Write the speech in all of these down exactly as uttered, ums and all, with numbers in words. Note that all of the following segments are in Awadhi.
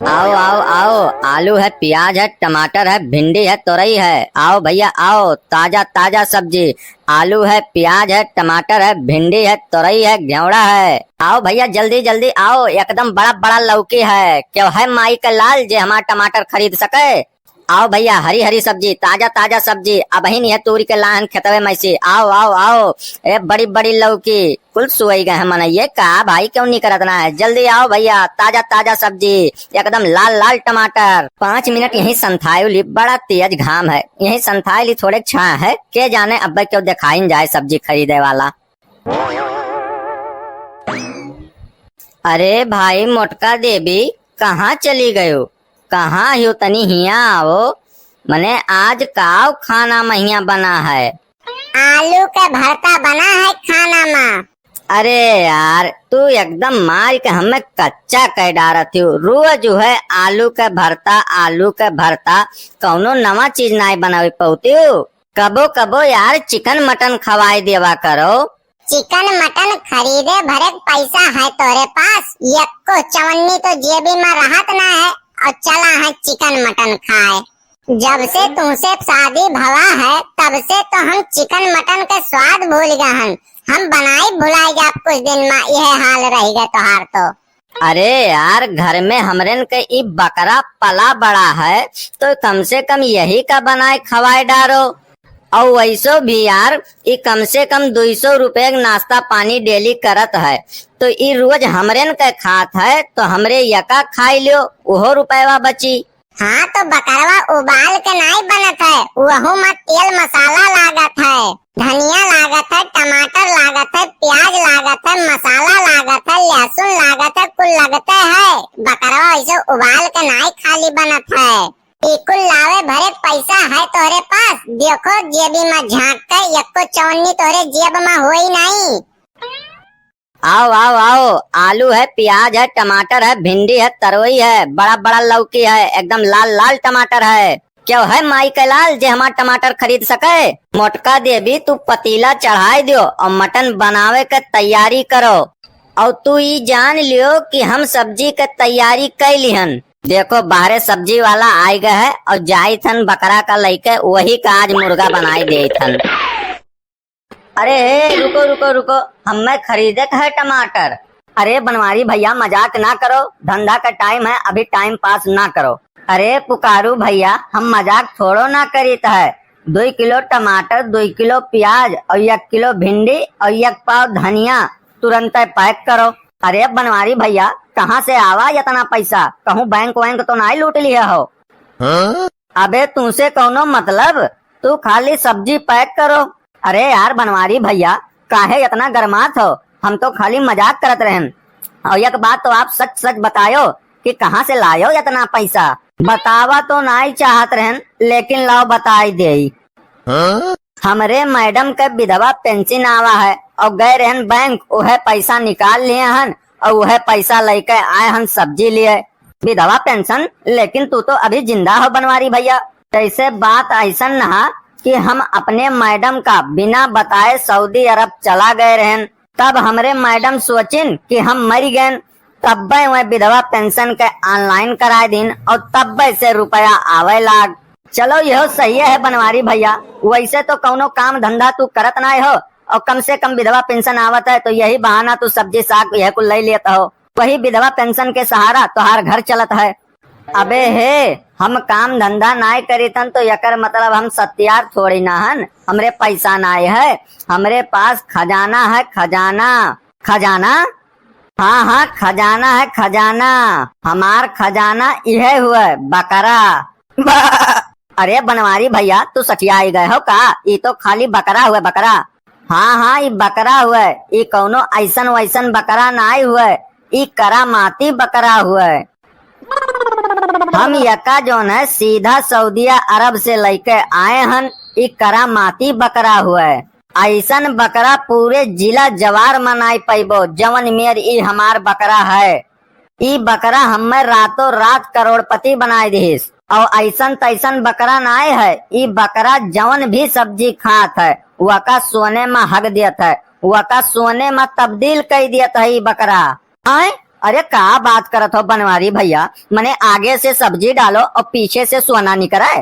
आओ, आओ, आओ, आलू है, प्याज है, टमाटर है, भिंडी है, तोरई है। आओ भइया, आओ, ताजा, ताजा सब्जी। आलू है, प्याज है, टमाटर है, भिंडी है, तोरई है, घेवड़ा है। आओ भइया, जल्दी, जल्दी आओ, एकदम बड़ा, बड़ा लौकी है। केव है माई क लाल जे हमार टमाटर खरीद सके? आओ भइया, हरी, हरी सब्जी, ताजा, ताजा सब्जी, अबहिन यह तूरी के लाहन खेतवे में से। आओ, आओ, आओ, ए बड़ी, बड़ी लौकी। कुल सोई गए हैं मनइये का भाई, क्यों नहीं करत ना है? जल्दी आओ भइया, ताजा ताजा सब्जी, एकदम लाल लाल टमाटर। पाँच मिनट यहीं संथाई ली, बड़ा तेज घाम है, यहीं संथाई ली, थोड़े छाँह है, के जाने अब्बे क्यों देखाइन जाए सब्जी खरीदे वाला। अरे भाई मोटका देवी, कहाँ चली गयो? कहाँ हो? तनी हियाँ आओ। मने आज काव खाना महिया बना है? आलू के भरता बना है खाना मा। अरे यार, तू एकदम मार के हमें कच्चा कह डारत हो। रोज है आलू के भरता, आलू के भरता, कौनो नवा चीज नाय बनावे पौती हो। कबो कबो यार चिकन मटन खवाए देवा करो। चिकन मटन खरीदे भरे क पैसा है तोरे पास? यक्को चवन्नी तो जेबी मा रहत ना है और चला है चिकन मटन खाए। जब से तुमसे शादी भवा है, तब से तो हम चिकन मटन के स्वाद भूल गए हन। हम बनाई भुलाई जाब कुछ दिन मा, यह हाल रह गए तोहार तो। अरे यार, घर में हमरेन के ई बकरा पला बड़ा है, तो कम से कम यही का बनाए खवाए डारो। और वैसो भी यार, ई कम से कम दुई सौ रुपए के नाश्ता पानी डेली करत है, तो ई रोज हमरेन के खात है, तो हमरे यका खाई लियो, उहो रुपयवा बची। हाँ, तो बकरवा उबाल के नाई बनत है, वहू मा तेल मसाला लागत है, धनिया लागत है, टमाटर लागत है, प्याज लागत है, मसाला लागत है, लहसुन लागत है, कुल लगते है। बकरवा ऐसे उबाल के नाई खाली बनत है। ई कुल लावे भरे पैसा है तोहरे पास? देखो जेबी मा झांक के, यक्को चौन्नी तोहरे जेब मा होई नाई। आओ, आओ, आओ, आलू है, प्याज है, टमाटर है, भिंडी है, तरोई है, बड़ा बड़ा लौकी है, एकदम लाल लाल टमाटर है। क्यों है माई के लाल जे हमार टमाटर खरीद सके? मोटका देवी, तू पतीला चढ़ाई दियो और मटन बनावे के तैयारी करो। और तू ई जान लियो कि हम सब्जी के तैयारी कई लिहन। देखो बाहरे सब्जी वाला आए गए है और जाई थन बकरा का लइके वही का आज मुर्गा बनाई दे थन। अरे हे, रुको, रुको, रुको, हमें खरीदे के है टमाटर। अरे बनवारी भइया, मजाक ना करो, धंधा का टाइम है, अभी टाइम पास ना करो। अरे पुकारू भइया, हम मजाक थोड़ो ना करीत है। दुई किलो टमाटर, दुई किलो प्याज और एक किलो भिंडी और एक पाव धनिया तुरंत पैक करो। अरे बनवारी भइया, कहाँ से आवा इतना पैसा? कहूँ बैंक वैंक तो नाई लूट लिहे हो? हाँ? अबे तुमसे कौनो मतलब, तू खाली सब्जी पैक करो। अरे यार बनवारी भइया, काहे इतना गरमात हो? हम तो खाली मजाक करत रहन। और एक बात तो आप सच सच बतायो कि कहाँ से लायो इतना पैसा? बतावा तो नाई चाहत रहन, लेकिन लाओ बताई देई। हाँ? हमरे मैडम के विधवा पेंशन आवा है और गए रहन बैंक, उहे पैसा निकाल लिए हन और उहे पैसा लेके आए हन सब्जी लिए। विधवा पेंशन? लेकिन तू तो अभी जिंदा हो बनवारी भइया। जैसे बात ऐसन नहा कि हम अपने मैडम का बिना बताए सऊदी अरब चला गए रहन। तब हमरे मैडम सोचिन कि हम मरि गएन, तब्बे वह विधवा पेंशन के online कराए दिन और तब्बे से रुपया आवे लाग। चलो यह सही है बनवारी भइया, वैसे तो कौनो काम धंधा तू करत नाय हो और कम से कम विधवा पेंशन आवत है तो यही बहाना तू सब्जी साग यह कुल ले लेत हो। वही विधवा पेंशन के सहारा तोहार घर चलत है। अबे हे, हम काम धंधा नाय करीतन तो एकर मतलब हम सत्यार थोड़ी ना हन। हमरे पैसा नाय है, हमरे पास खजाना है, खजाना। खजाना? हाँ, हाँ, खजाना है, खजाना। हमार खजाना इहे हुए, बकरा। अरे बनवारी भइया, तू सठियाई गए हो का? ई तो खाली बकरा हुए, बकरा। हाँ, हाँ, ई बकरा हुए, ई कौनो ऐसन वैसन बकरा नाई हुए, ई करामाती बकरा हुए। हम यका जौन है सीधा सऊदिया अरब से लइके आए हन, ई करामाती बकरा हुए। ऐसन बकरा पूरे जिला जवार मा नाई पैबो, जवन मेर ई हमार बकरा है। ई बकरा हम्मे रातों रात करोड़पति बनाए दिहिस। और ऐसन तैसन बकरा नाय है, ई बकरा जवन भी सब्जी खात है, वका सोने मा हग दियत है, वका सोने मा तब्दील कई दियत है ई बकरा। आय, अरे का बात करत हो बनवारी भैया, मने आगे से सब्जी डालो और पीछे से सोना निकरे।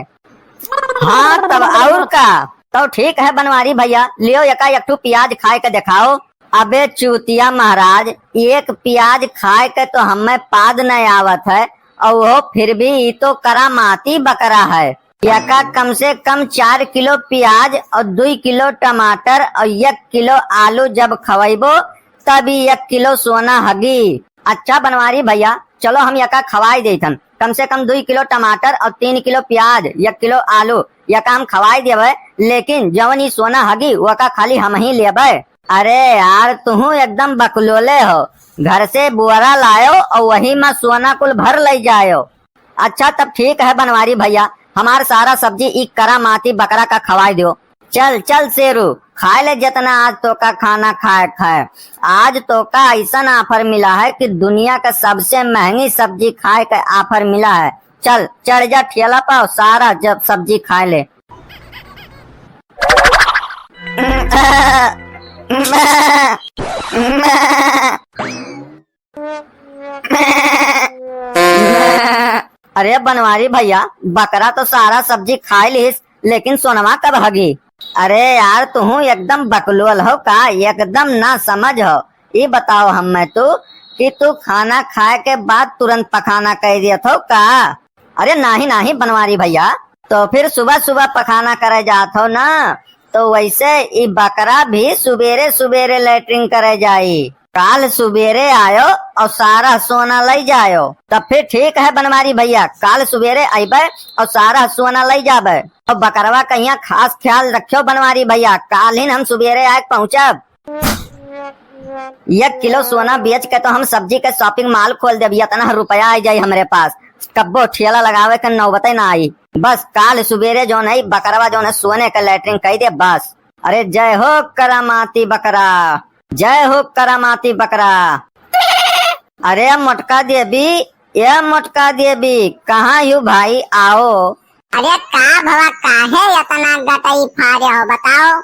हाँ तब और का, तो ठीक है बनवारी भैया, लियो एका एक ठू प्याज खाए के देखाओ। अबे चूतिया महाराज, एक प्याज खाए के तो हमें पाद न आवत है, और वो फिर भी ई तो करामाती बकरा है। एका कम से कम चार किलो प्याज और दुई किलो टमाटर और एक किलो आलू जब खवैबो, तब ई एक किलो सोना हगी। अच्छा बनवारी भैया, चलो हम एका खवाई देत हन। कम से कम दुई किलो टमाटर और तीन किलो प्याज, एक किलो आलू, एका हम खवाई देबे, लेकिन जवन ई सोना हगी, ओका खाली हम ही लेबे। अरे यार, तुहू एकदम बकलोले हो। घर से बोरा लायो और वही में सोना कुल भर लई जायो। अच्छा, तब ठीक है बनवारी भैया, हमार सारा सब्जी ई करामाती बकरा का खवाई दियो। चल, चल शेरू, खाए ले जितना आज तोका खाना खाए खाए। आज तोका ऐसन offer मिला है कि दुनिया का सबसे महंगी सब्जी खाए का offer मिला है। चल, चढ़ जा ठेला पर, सारा जब सब्जी खाए ले। अरे बनवारी भैया, बकरा तो सारा सब्जी खाए लिहिस, लेकिन सोनवा कब हगी? अरे यार, तुहू एकदम बकलोल हो का, एकदम ना समझ हो। ई बताओ हमें तू कि तू खाना खाए के बाद तुरंत पखाना कर दियत हो का? अरे नाही, नाही बनवारी भैया, तो फिर सुबह सुबह पखाना करे जात हो ना, तो वैसे ई बकरा भी सुबेरे सुबेरे लेटरिन करे जाई। काल सुबेरे आयो और सारा सोना लई जायो। तब फिर ठीक है बनवारी भैया, काल सुबेरे अइबे और सारा सोना लई जाबे। और बकरवा कहिया खास ख्याल रखियो बनवारी भैया, काल ही हम सुबेरे आए पहुँचब। एक किलो सोना बेच के तो हम सब्जी के shopping mall खोल देब, इतना रुपया आ जाई हमरे पास, कब्बो ठेला लगावे के नौबते ना आई। बस काल सुबेरे जौन है बकरवा जौन है सोने के लेटरिन कई दे बस। अरे जय हो करामाती बकरा, जय हो करामाती बकरा। अरे मोटका देवी, ए मोटका देवी, कहाँ यू भाई, आओ। अरे का भवा, काहे इतना गटई फारे हो, बताओ।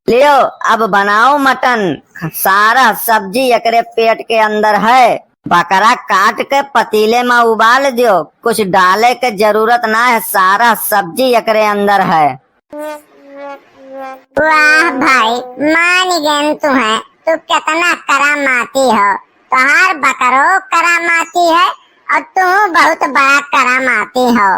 लियो, अब बनाओ मटन, सारा सब्जी एकरे पेट के अंदर है। बकरा काट के पतीले में उबाल दियो, कुछ डाले के जरूरत ना है, सारा सब्जी एकरे अंदर है। वाह भाई, मान गए तू है, तू कितना करामाती हो, तोहार बकरो करामाती है और तू बहुत बड़ा करामाती हो।